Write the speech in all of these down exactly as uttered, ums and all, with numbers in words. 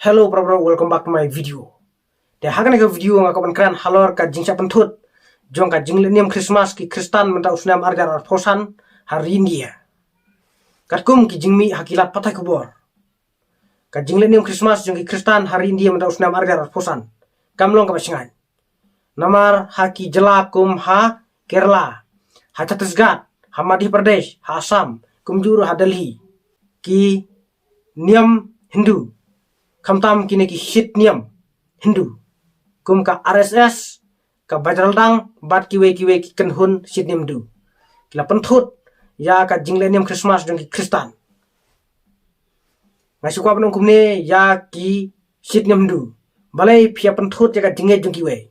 Hello, bro, bro, welcome back to my video. Te ha kane ka video nga kwah ban kren halor ka jingshah pynthut jong ka jingleh niam Christmas ki Khristan mynta u snem ar hajar arphew san ha ri India. Katkum ki jingmih ha ki lad pathai khubor, ka jingleh niam Christmas jong ki Khristan ha ri India mynta u snem ar hajar arphew san kam long kaba shngaiñ. Namar ha ki jylla kum ha Kerala, ha Chhattisgarh, ha Madhya Pradesh, ha Assam, kumjuh ruh ha Delhi, ki niam Hindu, khamtam kine ki shit niam Hindu, kum ka R S S, ka Bajrang Dal bad kiwei kiwei ki kynhun shit niam Hindu, ki la pynthut ïa ka jingleh niam Christmas jong ki Khristan. Nga shu kwah ban ong kumne ïa ki shit niam Hindu, balei phi ïa pynthut ïa ka jingngeit jong kiwei?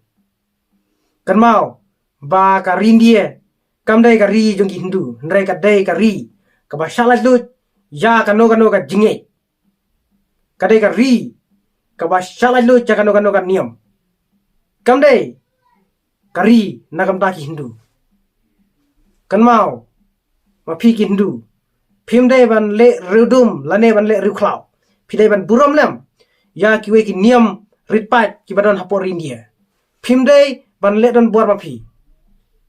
Kynmaw ba ka ri India kam dei ka ri jong ki Hindu, hynrei ka dei ka ri kaba shah laitluid ïa kano kano ka jingngeit. Ka dei ka ri kaba shah laitluid ïa kano kano ka niam. Kam dei ka ri na ka bynta ki Hindu. Kynmaw, ma phi ki Hindu, phim dei ban leh riewdum lane ban leh riewkhlaw. Phi dei ban burom lem ïa kiwei ki niam rit paid kiba don hapoh ri India. Phim dei ban leh donbor ma phi.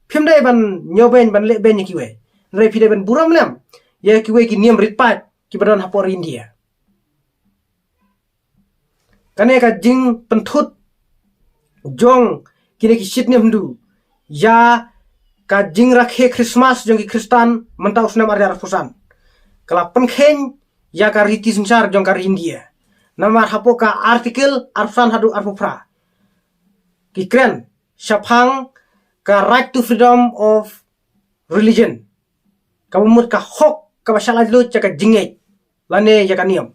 Phim dei ban ñiewbeiñ ban leh beiñ ïa kiwei. Hynrei phi dei ban burom lem ïa kiwei ki niam rit paid kiba don hapoh ri India. Kane ka jingpynthut jong kine ki shit niam Hindu ïa ka jingrakhe Christmas jong ki Khristan mynta u snem ar hajar arphew san ka la pynkheiñ ïa ka riti synshar jong ka ri India. Namar hapoh ka Article arphew san haduh arphew phra ki kren shaphang ka right to freedom of religion, kaba mut ka hok kaba shah laitluid ïa ka jingngeit lane ïa ka niam.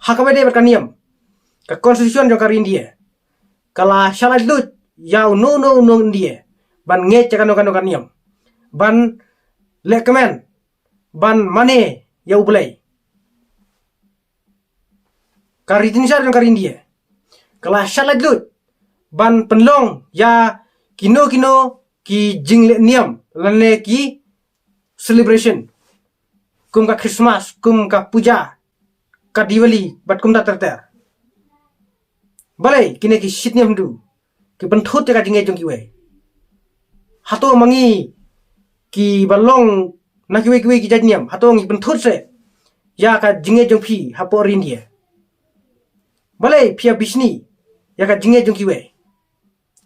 Ha kaba dei bad ka niam, ka constitution jong ka ri India ka la shah laitluid ïa uno uno u nong India ban ngeit ïa kano kano ka niam, ban leh kmen, ban mane ïa U Blei. Ka riti synshar jong ka ri India ka la shah laitluid ban pynlong ïa kino kino ki jingleh niam lane ki celebration, kum ka Christmas, kum ka puja, ka Diwali bad kumta ter ter. Balei kine ki shit niam Hindu ki pynthut ïa ka jingngeit jong kiwei? Hato ma ngi kiba long na kiwei kiwei ki jait niam, hato ngi pynthut seh ïa ka jingngeit jong phi hapoh ri India? Balei phi ïa bishni ïa ka jingngeit jong kiwei?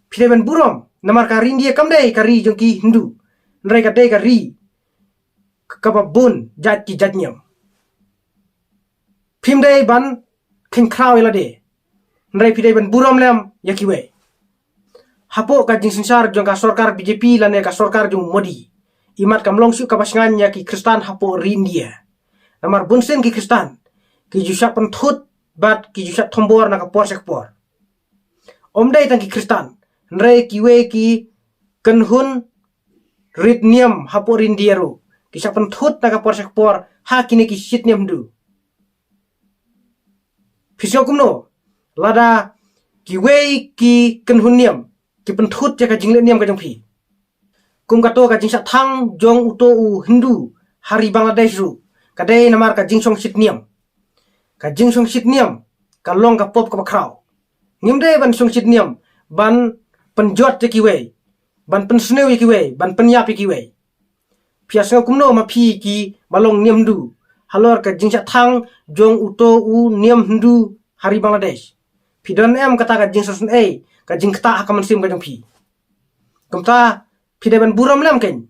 Phi dei ban burom namar ka ri India kam dei ka ri jong ki Hindu, hynrei ka dei ka ri kaba bun jait ki jait niam. Phim dei ban kheiñ khraw ïa lade, hynrei phi dei ban burom lem ïa kiwei. Hapoh ka jingsynshar jong ka sorkar B J P lane ka sorkar jong Modi, imat kam long shuh kaba shngaiñ ïa ki Khristan hapoh ri India. Namar bunsien ki Khristan ki ju shah pynthut bad ki ju shah thombor na ka por sha ka por. Ym dei tang ki Khristan, hynrei kiwei ki kynhun rit niam hapoh ri India ruh ki shah pynthut na ka por sha ka por ha kine ki shit niam Hindu. Phi sngew kumno lada kiwei ki kynhun niam ki pynthut ïa ka jingleh niam ka jong phi? Kum kato ka jingshah thang jong uto u Hindu ha ri Bangladesh ruh ka dei namar ka jingshongshit niam. Ka jingshongshit niam ka long ka pop kaba khraw. Ngim dei ban shongshit niam ban pynjot ïa kiwei, ban pynsniew ïa kiwei, ban pynïap ïa kiwei. Phi ïa sngew kumno ma phi kiba long niam Hindu halor ka jingshah thang jong uto u niam Hindu ha ri Bangladesh? Phi don em kata ka jingsngewsynei, ka jingktah ha ka mynsiem ka jong phi? Kumta phi dei ban burom lem keiñ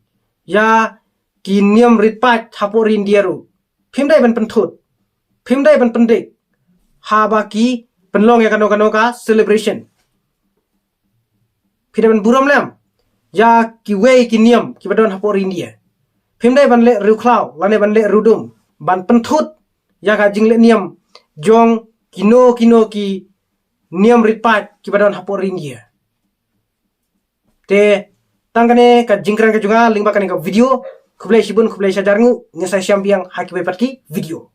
ïa ki niam rit paid hapoh ri India ruh. Phim dei ban pynthut, phim dei ban pyndik haba ki pynlong ïa kano kano ka celebration. Phi dei ban burom lem ïa kiwei ki niam kiba don hapoh ri India. Phim dei ban leh riewkhlaw lane ban leh riewdum ban pynthut ïa ka jingleh niam jong kino kino ki niam rit paid kiba don hapoh ri India. Te tang kane ka jingkren ka jong nga lyngba kane ka video. Khublei shibun, khublei shihajar nguh, ngin sa ïashem biang ha kiwei pat ki video.